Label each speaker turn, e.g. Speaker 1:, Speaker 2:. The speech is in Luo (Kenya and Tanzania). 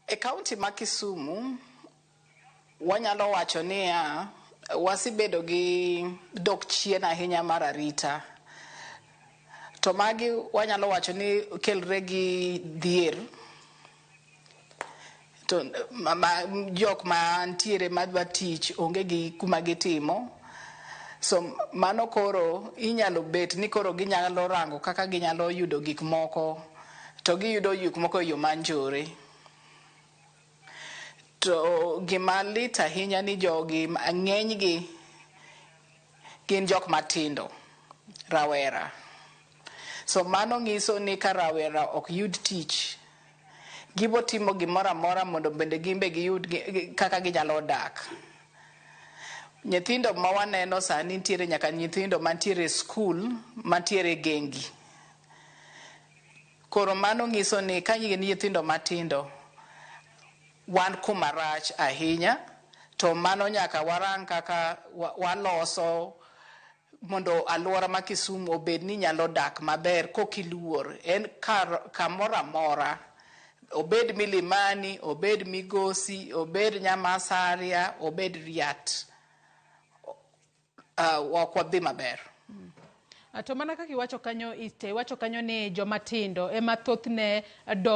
Speaker 1: E kaunti ma Kisumu, wanyalo wacho niya, wasebedo gi dok chien ahinya mar arita. To magi wanyalo wacho ni kelre gi dhier. To ma, jok mantiere madwa tich onge gi kuma gitimo. So mano koro inyalo bet ni koro ginyalo rango kaka ginyalo yudo gik moko to giyudo gik moko e yo manjore. To gima lit ahinya ni jogi ng'enygi gin jok matindo, rawera. So mano nyiso ni ka rawera ok yud tich, gibo timo gimoro amora mondo bende gin be giyud kaka ginyalo dak. Nyithindo ma waneno sani nitiere nyaka nyithindo mantiere e skul mantiere gengi. Koro mano nyiso ni ka gin nyithindo matindo, wan kuma rach ahinya to mano nyaka warang kaka waloso mondo alwora ma Kisumu obed ni nyalo dak maber kokiluor. En kar kamoro amora obed Milimani, obed Migosi, obed Nyamasaria, obed Riat. Ok wadhi maber.
Speaker 2: To mana kaka iwacho kanyo, iwacho kanyo ni joma tindo ema thothne